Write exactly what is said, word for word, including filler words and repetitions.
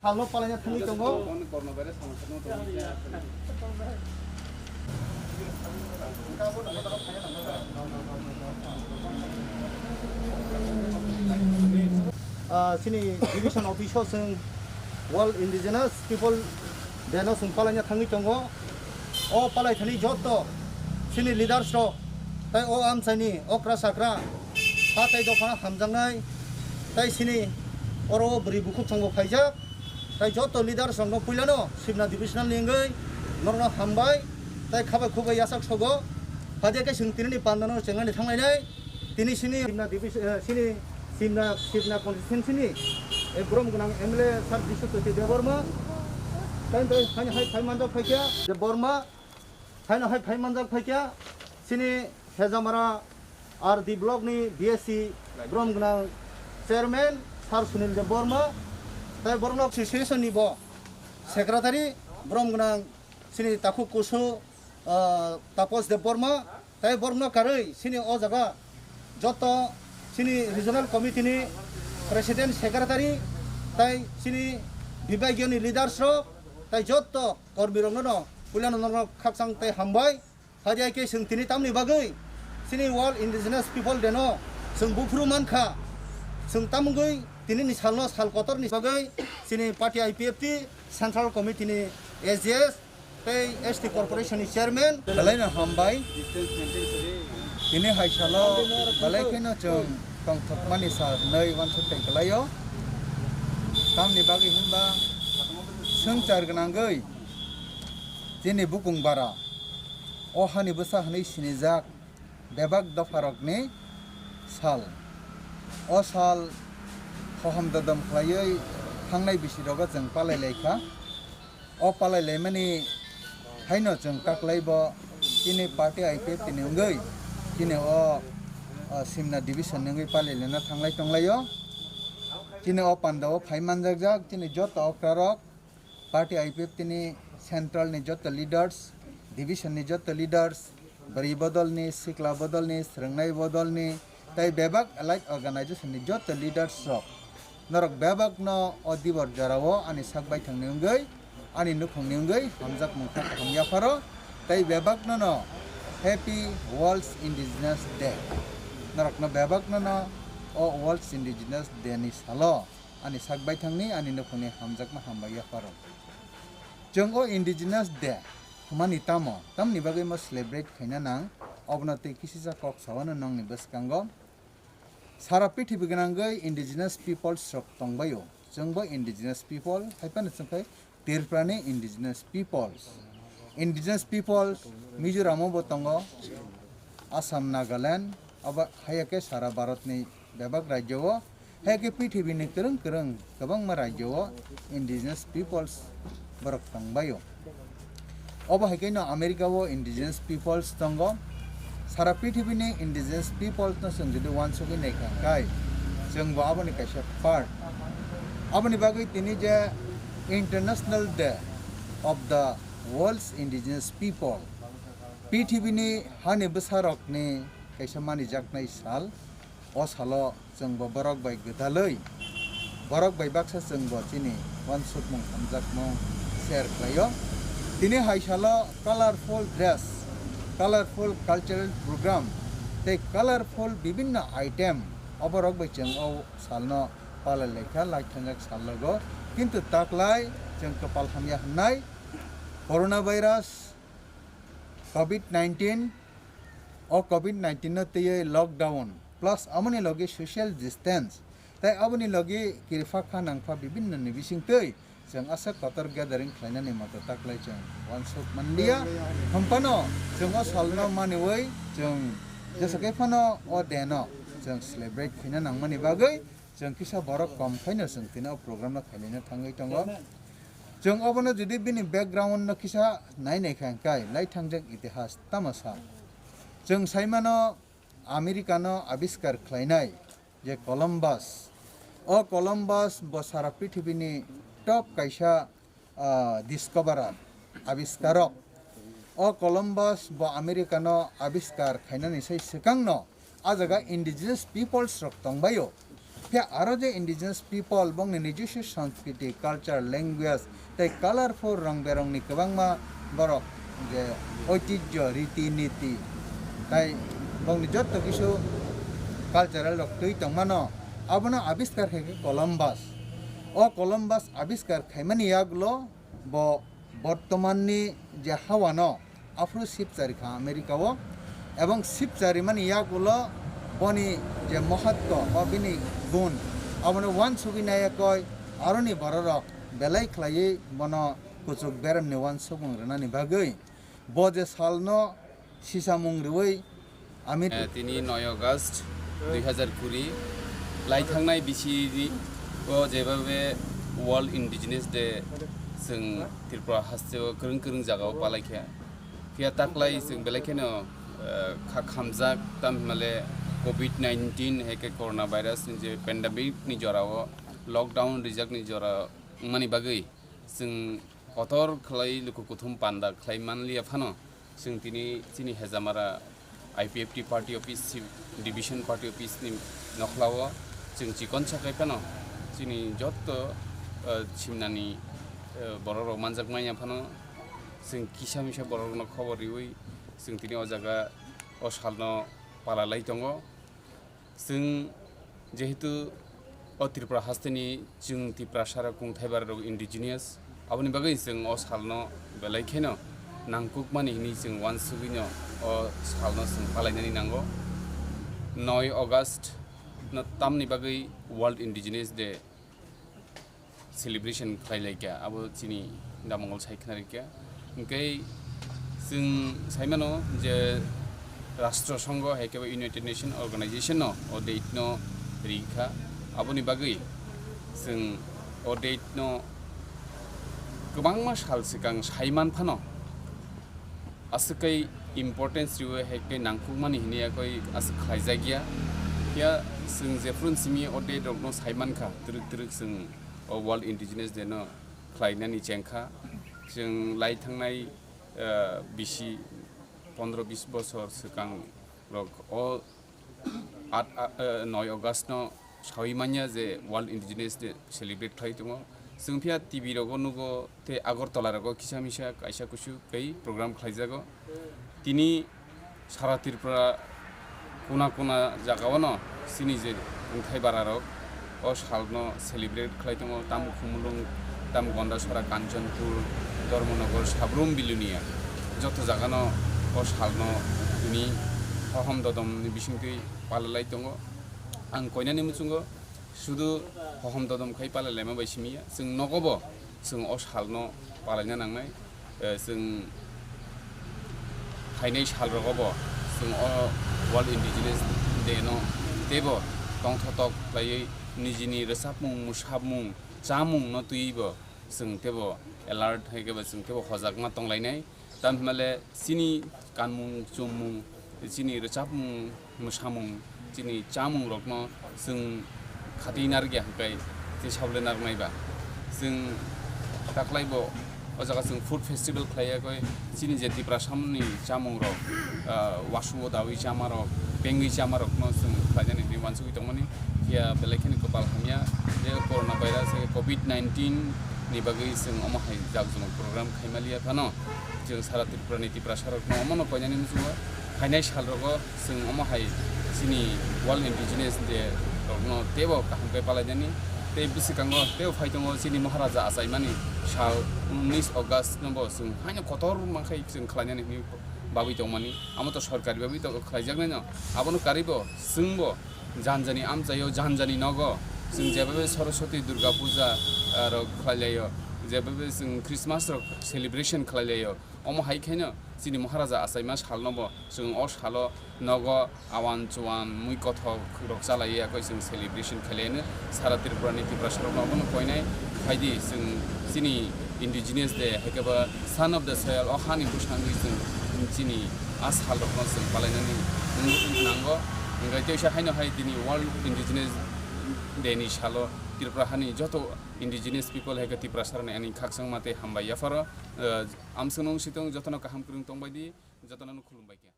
Salno palaina thangwi tongo. Ah, chini division office o chwng World Indigenous People Day no chwng palaina thangwi tongo. O palai thani joto chini leaders rok tai o amchaini okra sakra ha tai dophano hamjaknai tai chini oro bwrwi bukhuk chwngbo phaijak. Tai joto leaders rokno puilano Simna divisional ni wngwi norokno hambai tai khabai khubai yachak sogo. Hadiya khe chwng tinini pandano chengnani thanglainai. Tini sini Simna division, eh, sini Simna, Simna constituency ni, eh, borom gwnang M L A sir Biswajyoti Debbarma. Tai tai hani hai phai manjak phaikya Debbarma. Haino hai phai manjak phaikya sini Hejamara R D block ni B S C borom gwnang chairman sir Sunil Debbarma, tai borok association ni bo secretary borom gwnang sini takhuk kusu, ah, Tapos Debbarma, tai borokno karwi sini o jaga joto sini regional committee ni president secretary tai sini bibagyo ni leaders rok tai joto kormirokno no puilano norok khakchang tei hambai. Hadiya khe chwng tini tamni bagwi chini World Indigenous People Day no chwng buphuru mankha. Chwng tamgwi tini ni salno sal kotor ni bagwi chini party I P F T Central Committee ni S G S tei S T Corporation ni chairman. Belai no hambai. Tini hai salo belai kheno chwng tongthokmani sal hinwi uansuk tei kwlaio. Tamni bagwi hinba swngchar gwnangwi chini bukung bara o hani bwsa hwnwi sinijak bebak dopharokni sal. O sal hohom dodom khlaiwi thangnai bisirogo chwng palai laikha. O palai laimani haino chwng taklaibo chini party I P F T ni wngwi chini o, o Simna division ni wngwi palai laina thanglai tonglaio. Chini o pandao phai manjakjak chini joto okrarok party I P F T ni central ni joto leaders, division ni joto leaders, bwrwi bodol ni, sikla bodol ni, swrwngnai bodol ni, tei bebak allied organization ni joto leaders rok. Norok bebak no o dibor jorao ani sak baithang ni wngwi, ani nukhung ni wngwi hamjak mungkha kaham yapharo, tei bebak no no Happy World's Indigenous Day. Norok no bebak no no o World's Indigenous Day ni salo ani sak baithangni, ani nukhungni hamjakma hambai yapharo. Chwng o Indigenous Day hwnmani tamo, tamni bagwi mo celebrate khaina nang, obono tei kisisa kok sawano nongni bwskango. Sara pithibi gwnangwi Indigenous Peoples rok tongbaio. Chwngbo Indigenous People, haiphano chwngkhe Tripurani Indigenous Peoples. Indigenous Peoples Mizoramo bo tongo, Assam, Nagaland, abo haiya khe sara Bharatni bebak rajyo o, haiya khe pithibini kwrwng kwrwng kwbangma rajyo o Indigenous Peoples borok tongbaio. Obo hai khe no America o Indigenous Peoples tongo. Sara pithibini Indigenous Peoples no chwng jodi uansugwi naikha hwnkhe, chwngbo aboni kaisa part. Aboni bagwi tini je International Day of the World's Indigenous People, pithibini hani bwsarokni kaisa manijaknai sal, o salo chwngbo borok bai gwdalwi, borok bai baksa chwngbo chini uansukmung hamjakmung share khlaio. Tini hai salo colorful dress, colorful cultural program tei colorful bibinno item oborok bai chwng o salno palai laikha, lai thangjak sal logo. Kintu taklai chwng kwpal hamya hwnnai, coronavirus, covid nineteen, o covid nineteen no twiwi lockdown plus amoni logi social distance tei aboni logi kiripha kha nangpha bibinno ni bisingtwi chwng aswk kotor gathering khlainani moto taklai chwng uansuk manliya. Hwnphano chwng o salno maniwi chwng jesa khe phano o day no chwng celebrate khaina nangmani bagwi chwng kisa borok kom khaino chwng tini o program no khailina thangwi tongo. Chwng obono jodi bini background no kisa nai naikha hwnkhe lai thangjak itihas tamo sa. Chwng saimano America no abiskar khlainai je Columbus. O Columbus bo sara pithibini top kaisa, ah, discoverer, abiskarok. O Columbus bo America no abiskar khainani sai swkangno a jaga indigenous peoples rok tongbaio. Phiya aro je indigenous people, bongni nijoswo sanskriti, culture, language tei colorful rong berongni kwbangma borok je oitijjo, riti niti tei bongni jotto kisu cultural rok twi tongmano, abono abiskar khaikha Columbus. O Columbus abiskar khaimani yagulo bo bortomanni je hawano aphuru sipchari kha America o, ebong sipcharimani yagulo boni je mohatto ba bini gun, abono uansugwi naiyakoi aroni bororok belai khlaiwi bono kuchuk beremni uansukmung rwnani bagwi bo je salno sisamung rwui Amit. Eh, tini noi August dui hazar kuri lai thangnai bisi o jebabe World Indigenous Day chwng Tripura haste o kwrwng kwrwng jaga o palai kha. Phiya taklai chwng belai kheno, eh, kha khamjak, tam himale covid nineteen hai khe corona virus ni je pandemic ni jora o, lockdown rijak ni jora wngmani bagwi chwng kotor khlai luku kuthum panda khlai manliya phano, chwng tini chini Hejamara I P F T party office, division party office ni nokhlao chwng chikon sakai phano chini jotto, eh, simnani, eh, borok rok manjak manya phano chwng kisa misa borok rokno khobor riwi chwng tini o jaga o salno pala lai tongo. Chwng jehetu o Tripura hasteni chwng Tiprasa rok kungthai bara rok indigenous, aboni bagwi chwng o salno belai kheno nangkukmani hwnwi chwng uansugwino o salno chwng palainani nango. Noi August no tamni bagwi World Indigenous Day celebration khlai lai kha, abo chini damungol sai khna rikha. Hwnkhe chwng sai mano je Rashtra Sangha hai khe United Nation Organization no o date no ri kha, aboni bagwi chwng o date no kwbangma sal swkang sai man phano, aswk kai importance riwi hai khe nangkukmani hwnwi yakoi aswk khlaijak ya. Phiya chwng jephru simi o date rokno sai mankha, twrwk twrwk chwng o World Indigenous Day no khlainani chengkha. Chwng lai thangnai, eh, bisi pondro bis bosor swkang rok o at, a, eh, noi August no sawi manya je World Indigenous Day celebrate khlai tongo. Chwng phiya T V rogo nugo tei Agartala rogo kisa misa kaisa kusu kai program khlaijago. Tini sara Tripura kuna kuna jagao no chini je kungthai bara rok o salno celebrate khlai tongo, tamo Khumulwng, tamo Gondasora, Kanchanpur, Dharmanagar, Sabrum Bilonia, joto jagano o salno tini hohom dodom ni bisingtwi palalai tongo. Ang koinani muchungo sudu hohom dodom khai palalaima bai simi ya, chwng nogo bo chwng o salno palaina nangnai. Eh, chwng phainai sal rogo bo chwng o World Indigenous Day no teibo tongthotok khlaiwi nijini rwchapmung, mwsapmung, chamung no twiwi bo chwng teibo alert hai khe bo chwng teibo hojakma tonglainai. Tamo hwnmale chini kanmung, chumung, chini rwchapmung, mwsamung, chini chamung rokno chwng khatwi narwkya hwnkhe tei sabole narwknai ba. Chwng taklai bo o jaga chwng food festival khlai yakoi chini je Tiprasa ni chamung rok, ah, wasungo dawi chama rok, pengwi chama rokno chwng khlainani hinwi uansugwi tongmani. Phiya belai kheno kwpal hamya je corona virus, covid nineteen ni bagwi chwng omo hai jakjwk program khaimaliya phano. Chwng sara Tripura ni Tiprasa rokno omono koinani muchungo phainai sal rogo chwng omo hai chini World Indigenous Day rokno teibo kaham khe palainani. Tei bwswkango teibo phai tongo chini Maharaja achaimani sal unis August no bo chwng haino kotor mankhai chwng khlainani hinwi babwi tongmani. Amo to sorkari babwi to khlaijaknaino, abono karwibo chwngbo janjani amchaio, janjani nogo chwng jebabe Saraswati Durga Puja, ah, rok khlailaio, jebabe chwng Christmas rok celebration khlailaio. Omo hai khaino chini Maharaja achaima salno bo chwng o salo nogo awan chuan mui kothok rok chalaiwi yakoi chwng celebration khlailaino. Sara Tripura ni Tiprasa rokno obono koinai phaidi chwng chini Indigenous Day, hai khe ba Son of the Soil, o hani bwskango chwng chini a sal rokno chwng palainani nango. Hwnkhe teisa haino hai tini World Indigenous Day ni salo Tripura hani joto indigenous people hai khe Tiprasa rokni ani khakchangma tei hambai yapharo, eh, amswkno wng sitong jotono kaham kwrwng tongbaidi, jotono khulumbai kha.